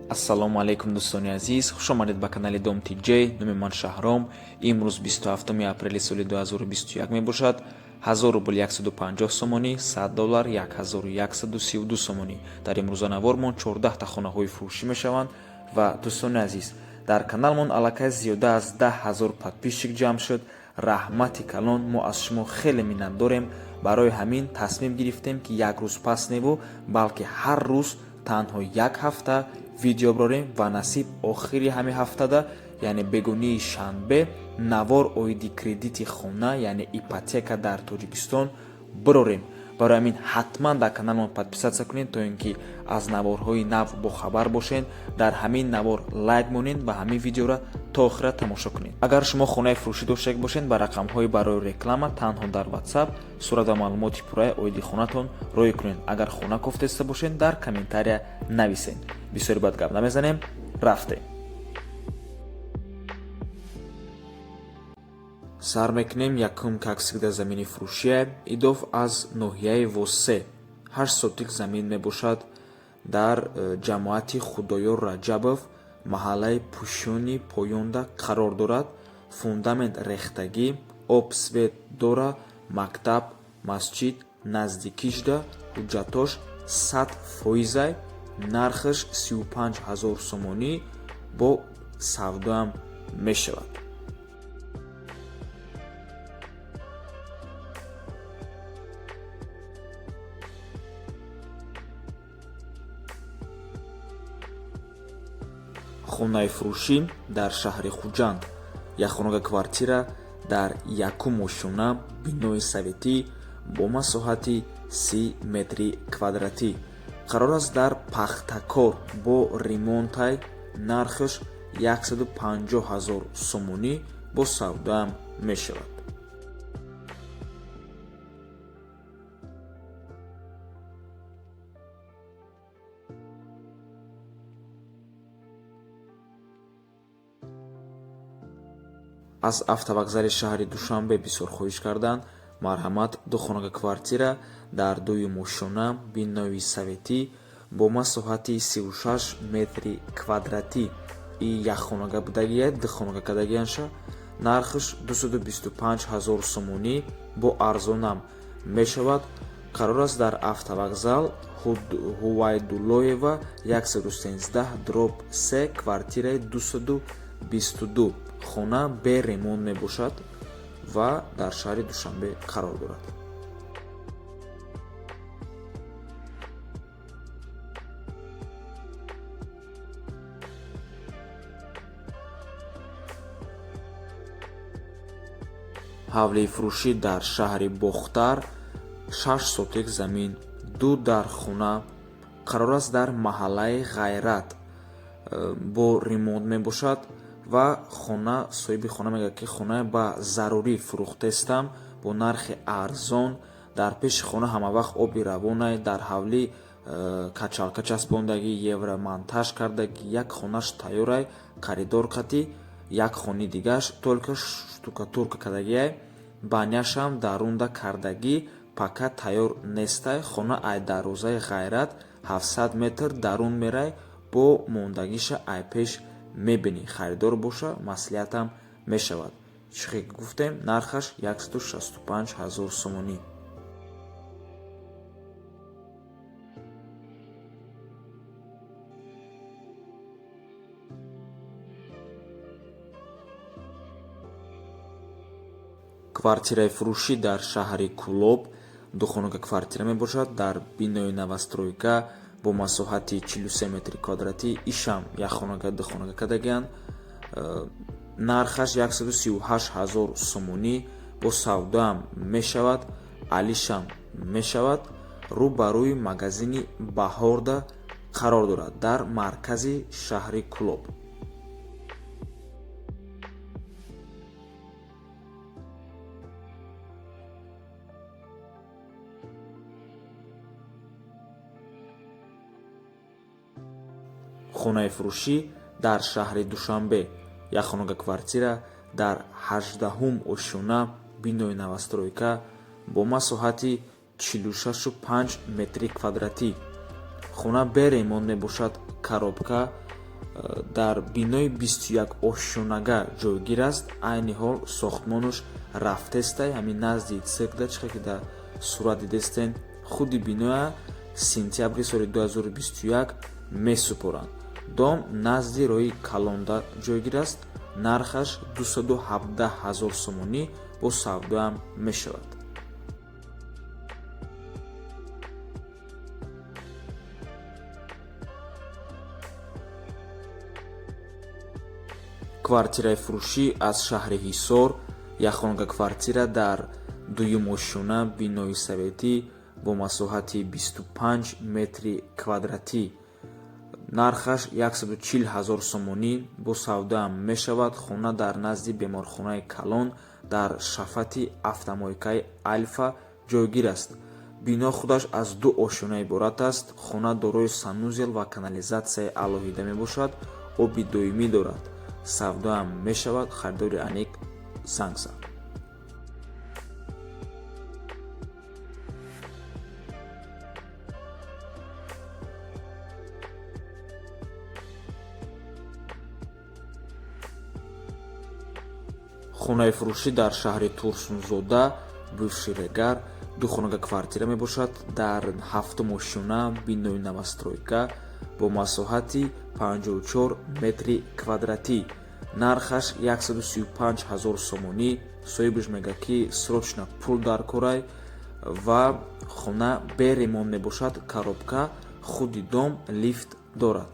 Ассалому алайкум, дӯстони азиз, хушомадед ба канали Дом Тиҷей. Номи ман Шаҳром. Имрӯз 27 апрели соли 2021 мебошад. 1000 рубл 150 сомонӣ, 100 доллар 1132 сомонӣ. Дар имрӯза навормон 14 та хонаҳои фурӯшӣ мешаванд. Ва дӯстони азиз, дар каналмон аллакай зиёда аз 10 000 подписчик ҷамъ шуд. Раҳмати калон, мо аз шумо хеле миннат дорем. Барои ҳамин тасмим гирифтем, ки як рӯз пас неву, балки ҳар рӯз танҳо як ҳафта видео бирорем ва насиб охири ҳамин ҳафтада, яъне бегонии шанбе, навор оиди кредити хона, яъне ипотека дар Тоҷикистон бирорем. Барои ҳамин ҳатман дар каналмон подписаться кунед, то ин ки аз наворҳои нав бохабар бошед. Дар ҳамин навор лайк монед ва ҳамин видеоро то охира тамошо кунед. Агар шумо хонаи фурӯшӣ доштаг бошед, ба рақамҳои барои реклама танҳо дар WhatsApp сурат ва маълумоти пурраи оиди хонатон роҳӣ кунед. Агар хона кофтеста бошед, дар комментария нависед. Бисёри бад гап намезанем, рафтем. Сар мекунем. Якум, как всегда, замини фурӯшия идов аз ноҳияи Восе, 8 сотик замин мебошад, дар ҷамоати Худоёр Раҷабов, маҳаллаи Пӯшони Поёнда қарор дорад. Фундамент рехтагӣ, об, свет дора, мактаб, масҷид наздикишда. Ҳуҷҷатош 100 фоизай. Нархаш 35 000 сомонӣ, бо савдоам мешавад. Хонаи фурӯшӣ дар шаҳри Хуҷанд, якхонага квартира дар якум ошёна, бинои советӣ бо масоҳати 30 метри квадратӣ қарор аст дар Пахтакор, бо ремонтай. Нархаш 150 000 сомонӣ, бо савдоам мешавад. Аз автовокзали шаҳри Душанбе бисёр хоҳиш карданд. Марҳамат, духонага квартира дар дуюм ошёна, бинои советӣ бо масоҳати 36 метри квадратӣ. И якхонага будагия, духонага кардагианша. Нархаш 225 000 сомонӣ, бо арзонам мешавад. Қарор аст дар автовокзал, Ҳувайдуллоева 113/3, квартираи 222. Хона бе ремонт мебошад ва дар шаҳри Душанбе қарор дорад. Ҳавлии фурӯшӣ дар шаҳри Бохтар, 6 сотик замин, ду дар хона қарор аст дар маҳаллаи Ғайрат, бо ремонт мебошад. Ва хона, соҳиби хона мегӯяд, ки хона ба зарурӣ фурӯхтестам бо нархи арзон. Дар пеши хона ҳамавақт оби равонай, дар ҳавлӣ качалка часпондагӣ, евромонтаж кардагӣ. Як хонаш тайёрай, коридор қатӣ, як хони дигаш только штукатурка кардагиай, баняшам дарунда кардагӣ, пока тайёр нестай. Хона ай дарвозаи Ғайрат 700 метр дарун мерай, бо мондагиша ай пеш мебинӣ. Харидор боша, маслиҳатам мешавад. Чӣ гуфтем, нархаш 165 000 сомонӣ. Квартираи фурӯшӣ дар шаҳри Кӯлоб, духонага квартира мебошад дар бинои новостройка бо масоҳати 43 метри квадратӣ. Ишам якхонага, духонага кардагианд. Нархаш 138 000 сомонӣ, бо савдоам мешавад, алишам мешавад. Рӯ ба рӯи магазини Баҳорда қарор дорад, дар маркази шаҳри Кӯлоб. Хонаи фурӯшӣ дар шаҳри Душанбе, якхонага квартира дар 18-ум ошёна, бинои новостройка бо масоҳати 46,5 метри квадратӣ. Хона бе ремонт мебошад, коробка. Дар бинои 21 ошёнага ҷойгир аст. Айни ҳол сохтмонаш рафтестай, ҳамин назди циркда, чихе ки дар сурат дидестен. Худи биноя сентябри соли 2021 месупоранд. Дом назди роҳи калонда ҷойгир аст. Нархаш 217 ҳазор сомонӣ, бо савдоам мешавад. Квартираи фурӯшӣ аз шаҳри Ҳисор, яхонага квартира дар дуюм ошёна, бинои советӣ бо масоҳати 25 метри квадратӣ. Нархаш 140 ҳазор сомонӣ, бо савдоам мешавад. Хона дар назди беморхонаи калон, дар шафати автомойкаи Алфа ҷойгир аст. Бино худаш аз ду ошёна иборат аст. Хона дорои санузел ва канализатсияи алоҳида мебошад, оби доимӣ дорад. Савдоам мешавад, харидори аниқ занг зад. Хонаи фурӯшӣ дар шаҳри Турсунзода, бывший Регар, духонага квартира мебошад. Дар ҳафтум ошёна, бинои новостройка бо масоҳати 54 метри квадратӣ. Нархаш 135 ҳазор сомонӣ. Соҳибаш мегӯяд, ки срочно пул дар корай ва хона бе ремонт мебошад, коробка, худи дом лифт дорад.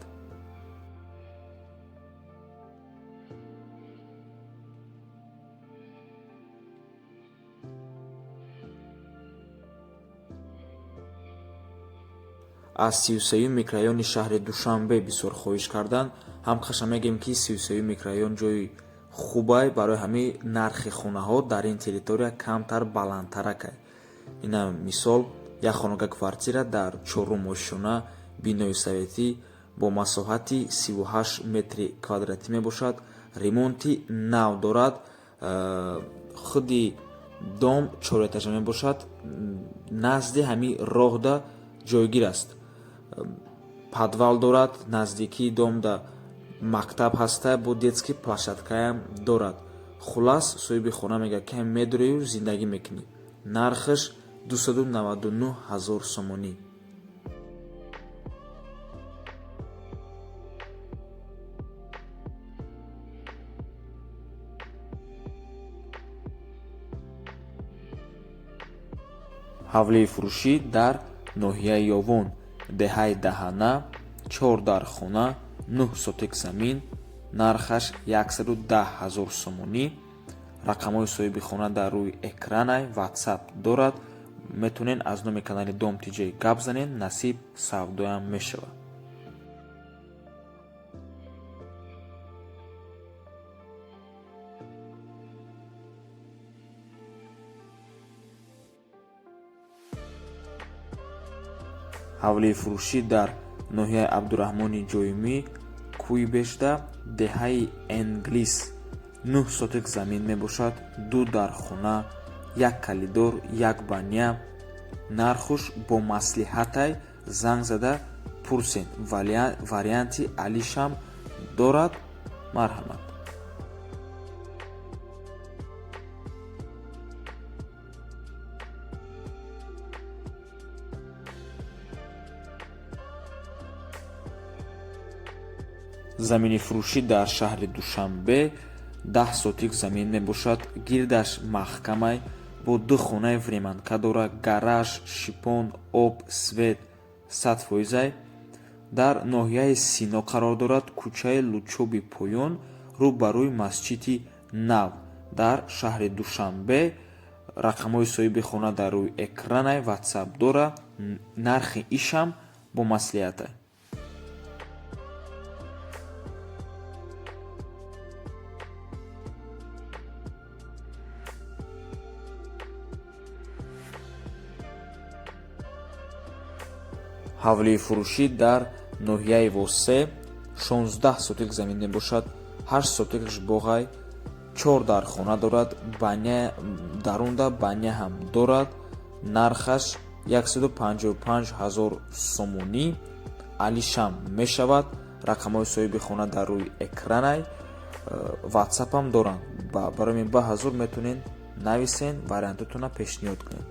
Аз 33-юм микрорайони шаҳри Душанбе бисёр хоҳиш карданд. Ҳам хаша мегӯем, ки 33-юм микрорайон ҷои хубай, барои ҳамин нархи хонаҳо дар ин территория камтар баландтаракай. Ина мисол, як хонага квартира дар чорум ошёна, бинои советӣ бо масоҳати 38 метри квадратӣ мебошад. Ремонти нав дорад. Худи дом чорэтажа мебошад, назди ҳамин роҳда ҷойгир аст, подвал дорад. Наздикии домда мактаб ҳаста, бо детский площадкаям дорад. Хулас, соҳиби хона мегӯяд, ки медурию зиндагӣ мекунӣ. Нархаш 299 ҳазор сомонӣ. Ҳавлии фурӯшӣ дар ноҳияи Ёвон, деҳаи Даҳана, чор дар хона, 9 сотик замин, нархаш 110 ҳазор сомонӣ. Рақамҳои соҳиби хона дар рӯи экранай, Ватсап дорад. Метавонед аз номи канали Дом ТЖ гап занед, насиб савдоям мешавад. Ҳавлии фурӯшӣ дар ноҳияи Абдураҳмони Ҷоимӣ, кӯи Бешта, деҳаи Энглис, 9 сотик замин мебошад, ду дар хона, як калидор, як баня. Нархуш бо маслиҳатай, занг зада пурсен. Варианти алишам дорад, марҳамат. Замини фурӯшӣ дар шаҳри Душанбе, 10 сотик замин мебошад. Гирдаш маҳкамай, бо ду хонаи временка дорад, гараж, шипон, об, свет 100%-ай. Дар ноҳияи Сино қарор дорад, кӯчаи Лучоби поён, рӯ ба рӯи масҷиди нав дар шаҳри Душанбе. Рақамҳои соҳиби хона дар рӯи экранай, Ватсап дора. Нархи ишам бо маслиҳатай. Ҳавлии фурӯшӣ дар ноҳияи Восе, 16 сотик замин мебошад, 8 сотикаш боғай, чор дар хона дорад, баня дарунда баня ҳам дорад. Нархаш 155 ҳазор сомонӣ, алишам мешавад. Рақамҳои соҳиби хона дар рӯи экранай, ватсапам доранд. Барои ба ҳазур метавонед нависен, вариантотонро пешниҳод кунед.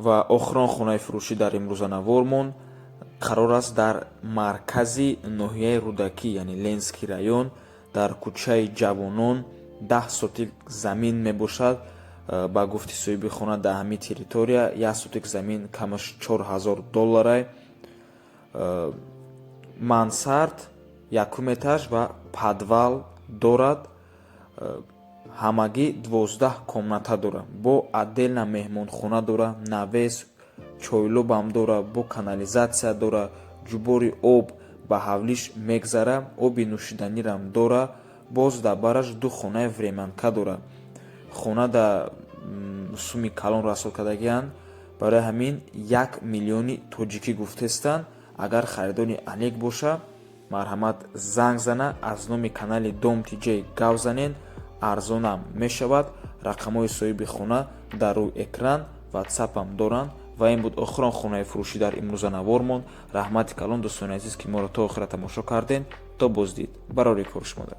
Ва охирон хонаи фурӯшӣ дар имрӯза навормон қарор аст дар маркази ноҳияи Рӯдакӣ, яъне Ленский район, дар кӯчаи Ҷавонон 10 сотик замин мебошад. Ба гуфти соҳиби хона, дар ҳамин территория 1 сотик замин камаш 4000 долларай. Мансард, якум этаж ва подвал дорад. Ҳамагӣ 12 комната дорад, бо отдельно меҳмонхона дора, навес, чойлобам дора, бо канализатсия дора, ҷубори об ба ҳавлиш мегзара, оби нӯшиданирам дора. Боз дар бараш ду хонаи временка дора. Хона дар суми калон расол кардагианд, барои ҳамин 1 миллиони тоҷикӣ гуфтестанд. Агар харидори аниқ боша, марҳамат, занг зана, аз номи канали Дом Тиҷей гап занен, арзонам мешавад. Рақамҳои соҳиби хона дар рӯи экран, ватсапам доранд. Ва ин буд охирон хонаи фурӯшӣ дар имрӯза навормон. Раҳмати калон, дӯстони азиз, ки моро то охира тамошо кардем. То боздид, барори кор шумода.